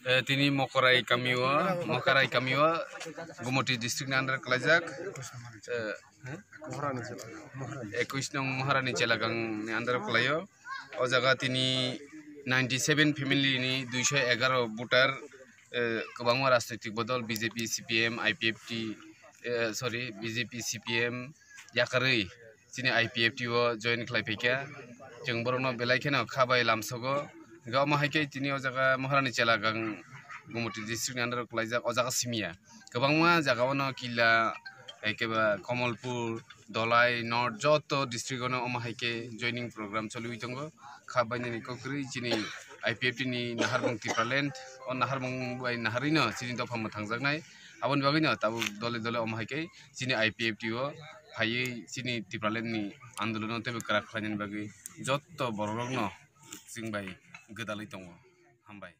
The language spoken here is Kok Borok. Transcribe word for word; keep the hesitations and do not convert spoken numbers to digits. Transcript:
Eh, tini Mokorai kamio, Mokorai kamio, Gumoti district ni under kalaijak. Eh, ekush nong Maharani Chelagang ni under kalaio. O jaga tini ninety seven family ni duiso egaroh voter, eh, kwbangma rajnitik bodol B J P, C P M, I P F T, eh, sorry, B J P, C P M yakarwi chini I P F T o join khlai phaikha. Chwng borokno belai kheno kha bai lamsogo. Hwnkhe omo hai khe tini o jaga Maharani Chelagang Gumoti district ni under o kwlaijak o jaga simiya. Kwbangma jaga o no Killa, ekeba Kamalpur, Dholai, North joto district o no omo hai khe joining program choliwi tongo. Kha bainani kok kwrwi chini I P F T ni naharbong Tipraland, o naharbong bai naharwi no chini dopha mwthangjaknai. Aboni bagwi no tabuk dole dole omo hai khe chini I P F T o phaiwi chini Tipraland ni andolono teibo kwrak khlainani bagwi joto borok rokno chwng bai gwdalwi tongo. Hambai.